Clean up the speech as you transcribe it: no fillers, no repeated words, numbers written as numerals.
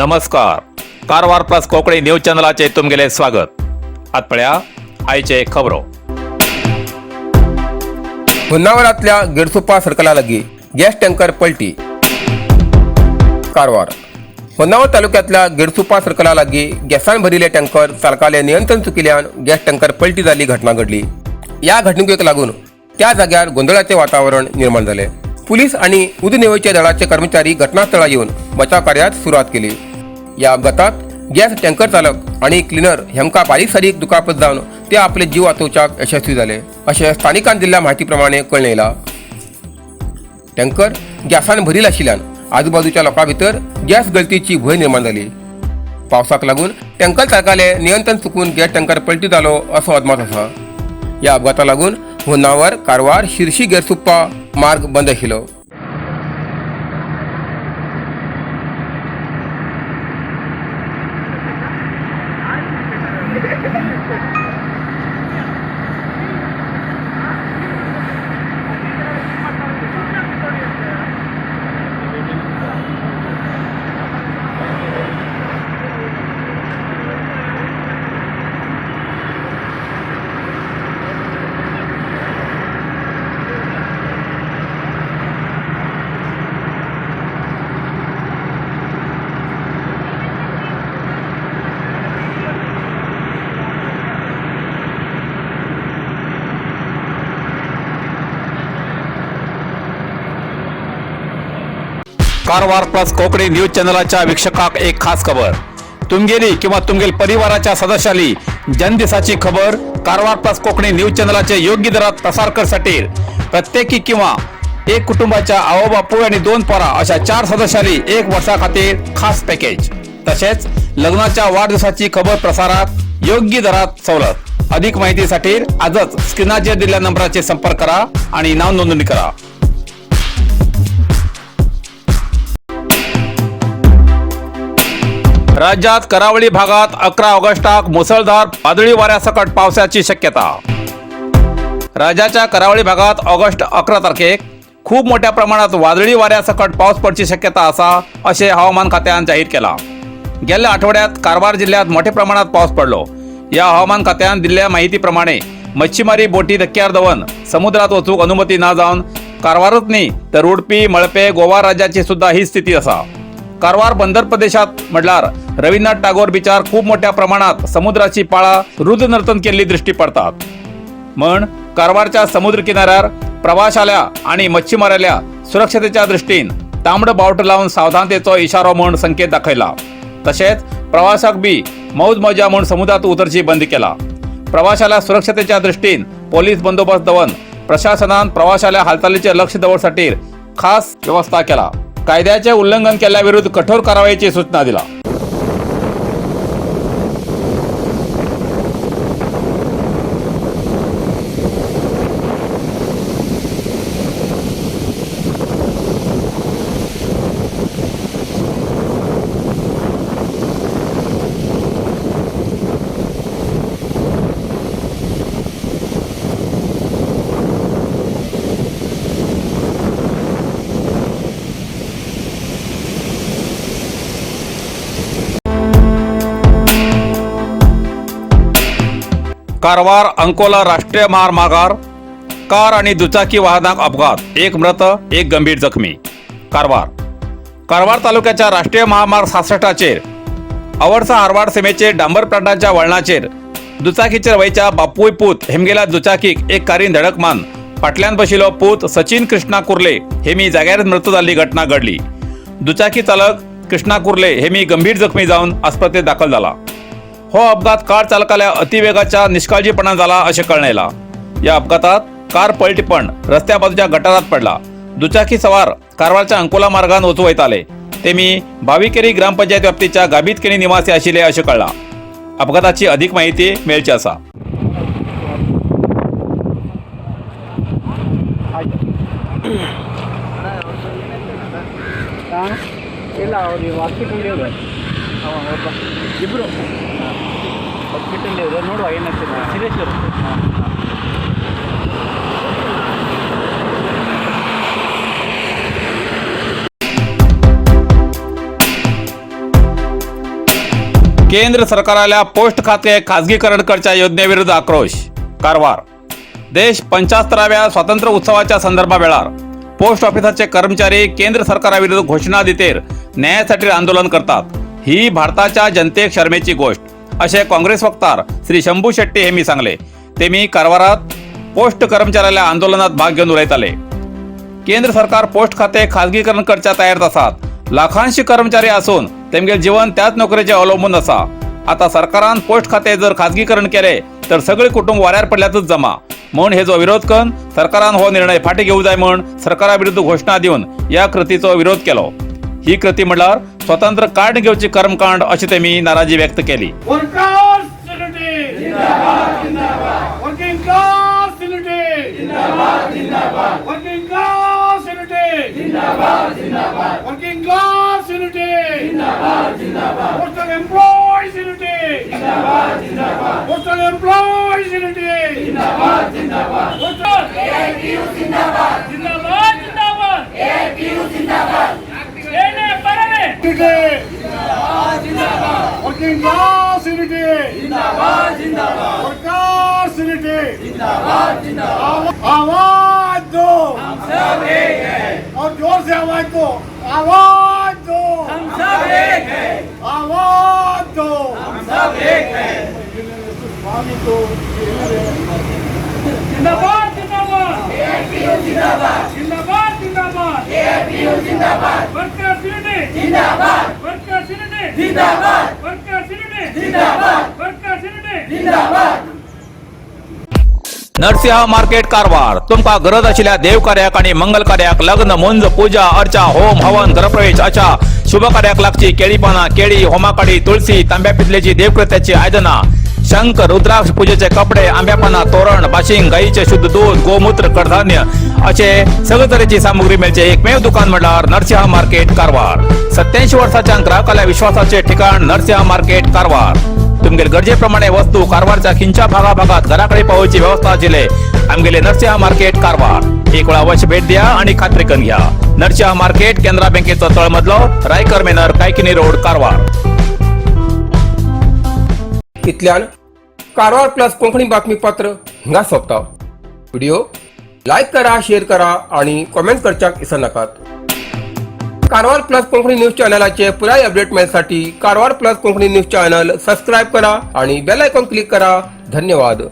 नमस्कार, Karwar plus Konkani news चॅनलाचे तुमगेले स्वागत. आत पळया आयचे खबरो. होन्नावरातल्या गेडसोप्पा सर्कला लागीं गॅस टँकर पलटी. कारवार होन्नावर तालुक्यातल्या गेडसुप्पा सर्कला लागीं गॅसान भरिल्ले टँकर चालकाले नियंत्रण चुकिल्ल्यान गॅस टँकर पलटी जाल्ली घटना घडली. ह्या घडणुकेक लागून त्या जाग्यार गोंदळाचे वातावरण निर्माण जालें. पुलीस आनी उदरनिर्वहणीच्या दळाचे कर्मचारी घटनास्थळार येवन बचाव कार्यात सुरवात केली. ह्या अपघातात गॅस टँकर चालक आनी क्लिनर हेमकां बारीक सारीक दुखापत जावन ते आपले जीव वाचोवच्याक यशस्वी जाले, अशें स्थानिकान दिल्ल्या म्हायती प्रमाणे कळून येयलां. टँकर गॅसान भरील आशिल्ल्यान आजूबाजूच्या लोकां भितर गॅस गळतीची भंय निर्माण जाली. पावसाक लागून टँकर चालकाले नियंत्रण चुकून गॅस टँकर पलटी जालो असो अदमास आसा. ह्या अपघाताक लागून होन्नावर कारवार शिरशी गेरसुप्पा मार्ग बंद आशिल्लो. कारवार प्लस कोकणी न्यूज चॅनलाच्या वीक्षकाक एक खास खबर. तुमगेली किंवा तुमगेल परिवाराच्या सदस्याली जन्मदिसाची खबर कारवार प्लस कोकणी न्यूज चॅनलाचे योग्य दरात प्रसार करसाठी प्रत्येकी किंवा एक कुटुंबाच्या आवो बापूय आणि दोन पोरा अशा चार सदस्याली एक वर्षा खातीर खास पॅकेज, तसेच लग्नाच्या वाढदिवसाची खबर प्रसारात योग्य दरात सवलत. अधिक माहितीसाठी आजच स्क्रीनाचेर दिलेल्या नंबराचे संपर्क करा आणि नाव नोंदणी करा. राज्यात करावळी भागात 11 ऑगस्टाक मुसळधार वादळी वाऱ्यासकट पावसाची शक्यता. राज्याच्या करावळी भागात ऑगस्ट 11 तारखेक खूप मोठ्या प्रमाणात वादळी वाऱ्यासकट पाऊस पडची शक्यता आसा, असे हवामान खात्यान जाहीर केला. गेल्या आठवड्यात कारवार जिल्ह्यात मोठ्या प्रमाणात पाऊस पडलो. या हवामान खात्यान दिल्ल्या माहितीप्रमाणे मच्छीमारी बोटी धक्क्यार दवन समुद्रात वचूक अनुमती ना जावन कारवारच न्ही तर उडपी, मळपे, गोवा राज्याची सुद्धा ही स्थिती आसा. कारवार बंदर प्रदेशात म्हटल्यार रवींद्रनाथ टागोर बिचार खूप मोठ्या प्रमाणात समुद्राची पाळा रुद्रनर्तन केल्ली दृष्टी पडतात. म्हण कारवारच्या समुद्र किनाऱ्यार प्रवाशाल्या आणि मच्छीमाराल्या सुरक्षतेच्या दृष्टीन तांबडो बावटो लावून सावधानतेचो इशारो म्हूण संकेत दाखयला. तशेंच प्रवाशाक बी मौज मजा म्हूण समुद्रात उतरची बंद केला. प्रवाशाला सुरक्षतेच्या दृष्टीन पोलीस बंदोबस्त दवन प्रशासनान प्रवाशाल्या हालचालीचे लक्ष दवरसाठी खास व्यवस्था केला. कायद्याचे उल्लंघन केल्या विरुद्ध कठोर कारवाईची सूचना दिला. कारवार अंकोला राष्ट्रीय महामार्गार कार आणि दुचाकी वाहनाक अपघात, एक मृत, एक गंभीर जखमी. कारवार कारवार तालुक्याच्या राष्ट्रीय महामार्ग 66चेर अवडसा हारवाड सीमेचेर डांबर प्लांटाच्या वळणाचेर दुचाकीचेर वयच्या बापूय पूत हेमगेल्या दुचाकीक एक कारीन धडक मान फाटल्यान बशिल्लो पूत सचिन कृष्णा कुर्ले हेमी जाग्यारच मृत्यू जाल्ली घटना घडली. दुचाकी चालक कृष्णा कुर्ले हेमी गंभीर जखमी जावन आस्पत्रेत दाखल जाला. हो अपघात कार चालकाल्या अतिवेगाच्या निष्काळजीपणान झाला असे कळण्याला. या अपघातात कार पलटी पण रस्त्या बाजूच्या गटारात पडला. दुचाकी सवार कारवारच्या अंकोला मार्गान वचू वयताले. ते मी भाविकेरी ग्रामपंचायत व्याप्तीच्या गाबीतकेणी निवासी आशिल्ले अशें कळ्ळां. अपघाताची अधिक माहिती मेळची आसा. ಇಲ್ಲ, ಅವ್ರಿಗೆ ಹಾಸ್ಪಿಟಲ್ ಇದೆ. ಒಬ್ಬ, ಇಬ್ಬರು ಹಾಸ್ಪಿಟಲ್ ಇದೆ. ನೋಡುವ ಏನಾಗ್ತದೆ. ಸೀರಿಯಸ್ ಇರುತ್ತೆ. ಹಾಂ. केंद्र सरकाराल्या पोस्ट खाते खाजगीकरण करच्या योजनेविरुद्ध आक्रोश. कारवार. देश 75व्या स्वातंत्र्य उत्सवाच्या संदर्भा वेळार पोस्ट ऑफिसाचे कर्मचारी केंद्र सरकाराविरुद्ध घोषणा दितेर न्यायासाठी आंदोलन करतात, ही भारताच्या जनतेक शर्मेची गोष्ट, असे काँग्रेस वक्तार श्री शंभू शेट्टी हे मी सांगले. ते मी कारवारात पोस्ट कर्मचाऱ्याला आंदोलनात भाग घेऊन उलयताले. केंद्र सरकार पोस्ट खाते खाजगीकरण करच्या तयारीत आसात. लाखांशी कर्मचारी असून तेमगेल जीवन त्याच नोकरेचे अवलंबून आसा. आता सरकारान पोस्ट खाते जर खाजगीकरण केले तर सगळे कुटुंब वाऱ्यार पडल्यातच जमा. म्हूण हेजो विरोध करून सरकारान हो निर्णय फाटी घेऊ जाय म्हूण सरकारा विरुद्ध घोषणा दिवन या कृतीचो विरोध केलो. ही कृती म्हणल्यार स्वतंत्र कार्ड घेवची कर्मकांड अशी तेमी नाराजी व्यक्त केली. Workers unity! जिंदाबाद जिंदाबाद! Working class unity! जिंदाबाद जिंदाबाद! Working class unity! जिंदाबाद जिंदाबाद! Working class unity! जिंदाबाद जिंदाबाद! Postal employees unity! जिंदाबाद जिंदाबाद! Postal employees unity! जिंदाबाद जिंदाबाद! जिंदाबाद जिंदाबाद. ಏನೇ ಬರಲಿ. Working class unity! जिंदाबाद जिंदाबाद! Workers unity! जिंदाबाद जिंदाबाद! आवाज दो, हम सब एक हैं, और जोर से आवाज दो. आवाज दो, हम सब एक हैं. आवाज दो, हम सब एक हैं. जिंदाबाद जिंदाबाद जिंदाबाद जिंदाबाद. Workers unity! जिंदाबाद. Workers unity! जिंदाबाद. Workers unity! जिंदाबाद. Workers unity! Narasimha market Karwar. तुमका गरज आशिल्ल्या देवकार्याक आणि मंगल कार्याक, लग्न, मुंज, पूजा अर्चा, होम हवन, गृहप्रवेश अशा शुभ कार्याक लागची केळी पानां, केळी, होमाकाडी, तुळसी, तांब्या पितलेची देवकृत्याची आयदनां, शंख, रुद्राक्ष, पूजेचे कपडे, आंब्या पानां, तोरण, बाशिंग, गाईचे शुद्ध दूध, गोमूत्र, कडधान्य असे सगळे तरेची सामुग्री मेळचे एकमेव दुकान म्हणल्यार नरसिंहा मार्केट कारवार. 87 वर्साच्या ग्राहकाला विश्वासाचे ठिकाण नरसिंहा मार्केट कारवार. तुमगेल गरजेप्रमाणे वस्तू कारवारच्या खिंच्या भागाभागात घराकडे पावोवची व्यवस्था आशिल्ले आमगेले नरसिंहा मार्केट कारवार. एक वेळा अवश्य भेट द्या आणि खात्री करून घ्या. नरसिंहा मार्केट, केनरा बँकेचो तळमजलो, रायकर मेनर, कायकिनी रोड, कारवार. इतल्यान कारवार प्लस कोंकणी बातमीपत्र हिंगा सोंपता. व्हिडिओ लायक करा, शेअर करा आणि कॉमेंट करच्याक विसरनाकात. कारवार प्लस कोंकणी न्यूज चॅनलाचे पुराय अपडेट मेळसाठी Karwar plus Konkani news channel subscribe करा आणि बेल आयकॉन क्लिक करा. धन्यवाद.